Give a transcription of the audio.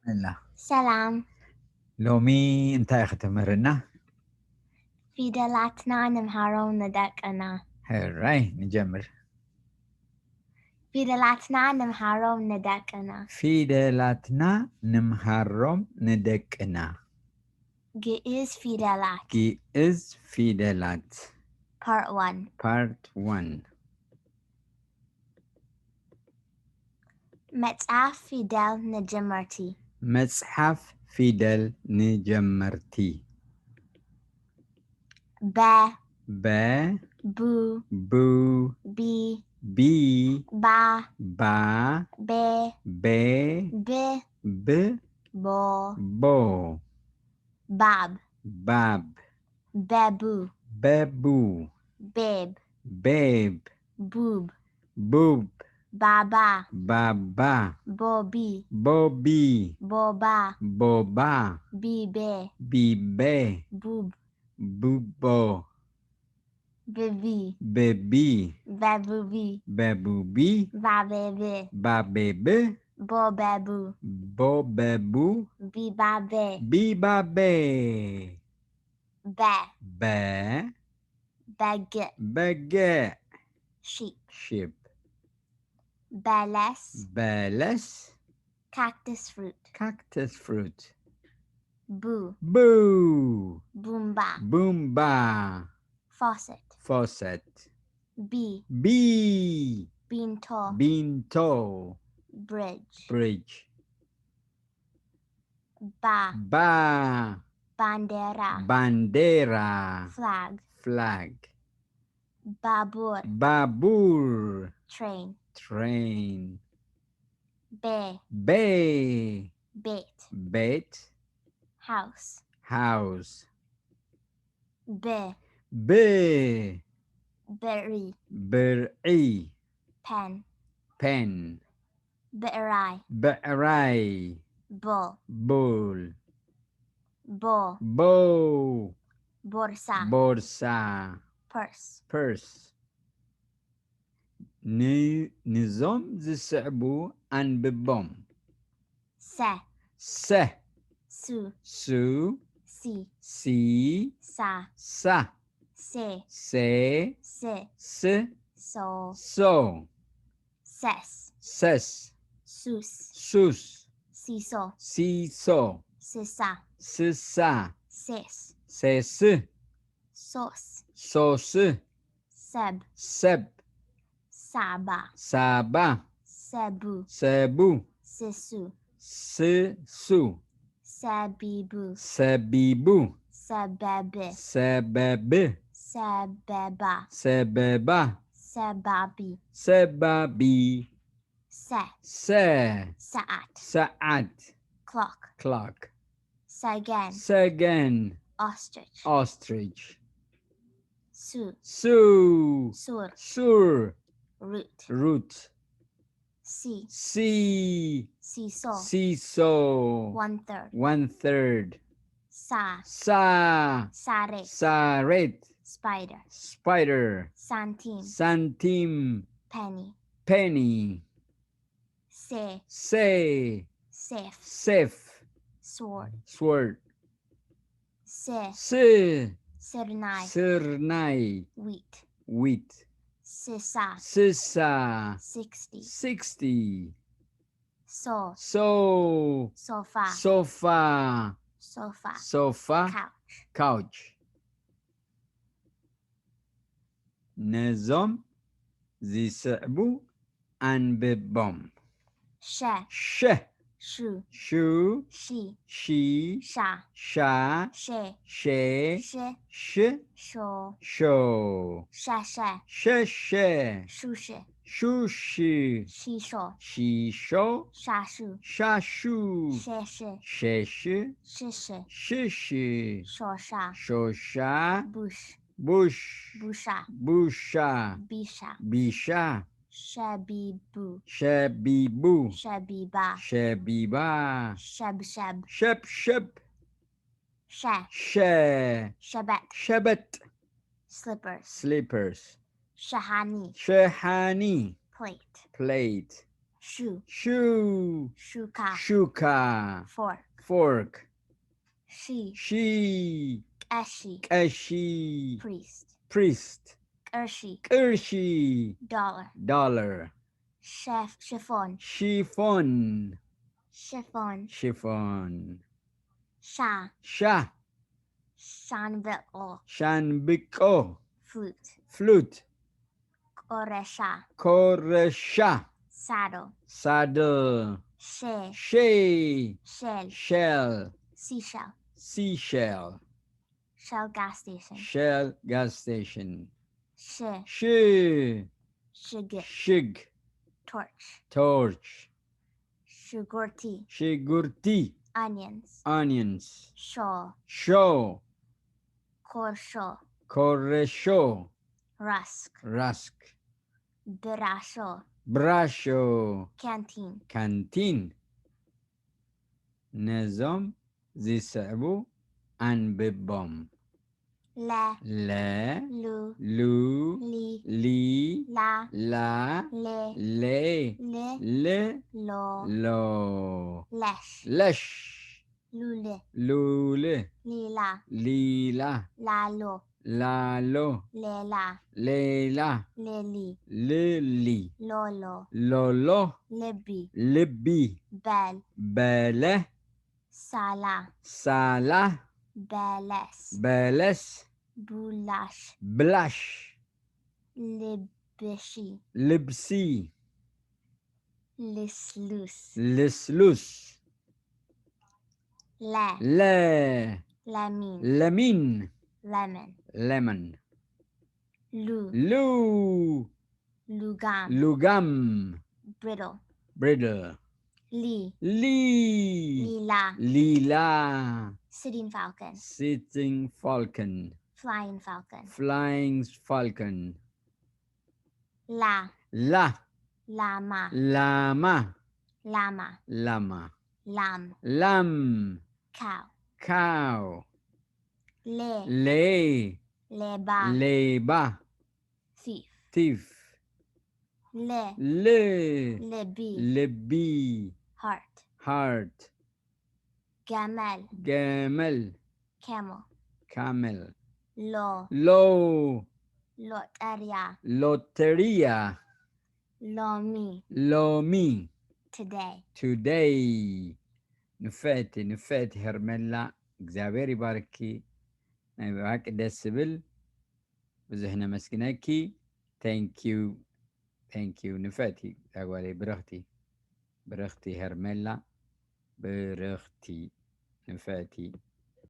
ኣላ። ሰላም። ሎሚ እንታይ ክትምህርና? ፊደላትና ንምሃሮም ንደቅና። ሕራይ ንጀምር። ፊደላትና ንምሃሮም ንደቅና። ፊደላትና ንምሃሮም ንደቅና። ግእዝ ፊደላት። ግእዝ ፊደላት። Part one. Part one. መጽሓፍ ፊደል ንጀመርቲ። መጽሓፍ ፊደል ንጀመርቲ። በ፣ በ፣ ቡ፣ ቡ፣ ቢ፣ ቢ፣ ባ፣ ባ፣ ቤ፣ ቤ፣ ብ፣ ብ፣ ቦ፣ ቦ፣ ባብ፣ ባብ፣ በቡ፣ በቡ፣ ቤብ፣ ቤብ፣ ቡብ፣ ቡብ፣ ባባ፣ ባባ፣ ቦቢ፣ ቦቢ፣ ቦባ፣ ቦባ፣ ቢቤ፣ ቢቤ፣ ቡብ፣ ቡቦ፣ ብቢ፣ ብቢ፣ በቡቢ፣ በቡቢ፣ ባቤብ፣ ባቤብ፣ ቦበቡ፣ ቦበቡ፣ ቢባቤ፣ ቢባቤ፣ በ፣ በ፣ በግዕ፣ በግዕ፣ sheep፣ sheep፣ በለስ፣ በለስ፣ cactus fruit፣ cactus fruit፣ ቡ፣ ቡ፣ ቡምባ፣ ቡምባ፣ faucet፣ faucet፣ ቢ፣ ቢ፣ ቢንቶ፣ ቢንቶ፣ bridge፣ bridge፣ ባ፣ ባ፣ ባንዴራ፣ ባንዴራ፣ flag፣ flag፣ ባቡር፣ ባቡር፣ train፣ train፣ ቤ፣ ቤ፣ ቤት፣ ቤት፣ house፣ house፣ ብ፣ ብ፣ ብሪ፣ ብርዒ፣ pen፣ pen፣ ብዕራይ፣ ብዕራይ፣ bull፣ bull፣ ቦ፣ bow፣ ቦርሳ፣ ቦርሳ፣ purse፣ purse። ን-፣ ንዞም ዝስዕቡ ኣንብቦም። ሰ፣ ሰ፣ ሱ፣ ሱ፣ ሲ፣ ሲ፣ ሳ፣ ሳ፣ ሴ፣ ሴ፣ ስ፣ ስ፣ ሶ፣ ሶ፣ ሰስ፣ ሰስ፣ ሱስ፣ ሱስ፣ ሲሶ፣ ሲሶ፣ ስሳ፣ ስሳ፣ ሴስ፣ ሴስ፣ ሶስ፣ ሶስ፣ ሰብ፣ ሰብ፣ ሳባ፣ ሳባ፣ ሰቡ፣ ሰቡ፣ ስሱ፣ ስሱ፣ ሰቢቡ፣ ሰቢቡ፣ ሰበብ፣ ሰበብ፣ ሰበባ፣ ሰበባ፣ ሰባቢ፣ ሰባቢ፣ ሰ፣ ሰ፣ ሰዓት፣ ሰዓት፣ clock፣ clock፣ ሰገን፣ ሰገን፣ ostrich፣ ostrich፣ ሱ፣ ሱ፣ ሱር፣ ሱር፣ root፣ root፣ ሲ፣ ሲ፣ ሲሶ፣ ሲሶ፣ one third፣ one third፣ ሳ፣ ሳ፣ ሳሬት፣ ሳሬት፣ spider፣ spider፣ ሳንቲም፣ ሳንቲም፣ penny፣ penny፣ ሴ፣ ሴ፣ safe፣ safe፣ sword፣ sword፣ ስ፣ ስ፣ ስርናይ፣ ስርናይ፣ wheat፣ wheat፣ ስሳ፣ ስሳ፣ sixty፣ sixty፣ ሶ፣ ሶ፣ ሶፋ፣ ሶፋ፣ ሶፋ፣ ሶፋ፣ couch፣ couch። ነዞም ዝስዕቡ ኣንብቦም። ሸ፣ ሸ፣ ሹ፣ ሹ፣ ሺ፣ ሺ፣ ሻ፣ ሻ፣ ሼ፣ ሼ፣ ሽ፣ ሽ፣ ሾ፣ ሾ፣ ሸሸ፣ ሸሸ፣ ሹሽ፣ ሹሽ፣ ሺሾ፣ ሺሾ፣ ሻሹ፣ ሻሹ፣ ሸሽ፣ ሸሽ፣ ሽሽ፣ ሽሽ፣ ሾሻ፣ ሾሻ፣ ቡሽ፣ ቡሽ፣ ቡሻ፣ ቡሻ፣ ቢሻ፣ ቢሻ፣ ሸቢቡ፣ ሸቢቡ፣ ሸቢባ፣ ሸቢባ፣ ሸብሸብ፣ ሸብሸብ፣ ሸ፣ ሸ፣ ሸበጥ፣ ሸበጥ፣ slippers፣ slippers፣ ሸሃኒ፣ ሸሓኒ፣ plate፣ plate፣ shoe, shoe, shuka, shuka, fork, fork, she, she, ቀሺ, ቀሺ, priest, priest, ቅርሺ, ቅርሺ፣ dollar, dollar፣ chef, chiffon, chiffon፣ chiffon, chiffon፣ ሻ፣ ሻ፣ ሻንበቆ፣ ሻንብቆ፣ flute, flute፣ ቆረሻ፣ ኮረሻ፣ saddle, saddle፣ ሼ፣ ሼ፣ shell, shell፣ seashell, seashell፣ shell gas station, shell፣ gas station፣ ሽ፣ ሽ፣ ሽግር, ሽግ፣ torch, torch፣ ሽጉርቲ፣ ሽጉርቲ፣ onions፣ onions፣ ሾ፣ ሾ፣ ኮርሾ፣ ኮረሾ፣ rusk፣ rusk፣ ብራሾ፣ ብራሾ፣ canteen፣ canteen። ነዞም ዝስዕቡ ኣንብቦም። ለ፣ ለ፣ ሉ፣ ሉ፣ ሊ፣ ሊ፣ ላ፣ ላ፣ ሌ፣ ሌ፣ ል፣ ል፣ ሎ፣ ሎ፣ ለሽ፣ ለሽ፣ ሉል፣ ሉል፣ ሊላ፣ ሊላ፣ ላሎ፣ ላሎ፣ ሌላ፣ ሌላ፣ ሌሊ፣ ልሊ፣ ሎሎ፣ ሎሎ፣ ልቢ፣ ልቢ፣ በል፣ በለ፣ ሳላ፣ ሳላ፣ በለስ፣ በለስ፣ ቡላሽ፣ ብላሽ፣ ልብሺ፣ ልብሲ፣ ልስሉስ፣ ልስሉስ፣ ለ፣ ለ፣ ለሚን፣ ለሚን፣ lemon፣ lemon፣ ሉ፣ ሉ፣ ሉጋም፣ ሉጋም፣ brittle፣ brittle፣ ሊ፣ ሊ፣ ሊላ፣ ሊላ፣ sitting falcon፣ sitting falcon፣ flying falcon፣ flying falcon፣ ላ፣ ላ፣ ላማ፣ ላማ፣ ላማ፣ ላማ፣ ላም፣ ላም፣ cow፣ cow፣ ሌ፣ ሌ፣ ሌባ፣ ሌባ፣ thief፣ thief፣ ል፣ ል፣ ልቢ፣ ልቢ፣ heart፣ heart፣ ገመል፣ ገመል፣ camel፣ camel፣ ሎ፣ ሎ፣ ሎጠርያ፣ ሎተርያ፣ ሎሚ፣ ሎሚ፣ today፣ today። ንፍዕቲ፣ ንፍዕቲ ሄርሜላ፣ እግዚኣብሔር ይባርኪ። ናይ ብሓቂ ደስ ዝብል፣ ብዙሕ ነመስግነኪ። Thank you፣ thank you። ንፍዕቲ ዛጓለይ፣ ብርኽቲ፣ ብርኽቲ ሄርሜላ፣ ብርኽቲ፣ ንፍዕቲ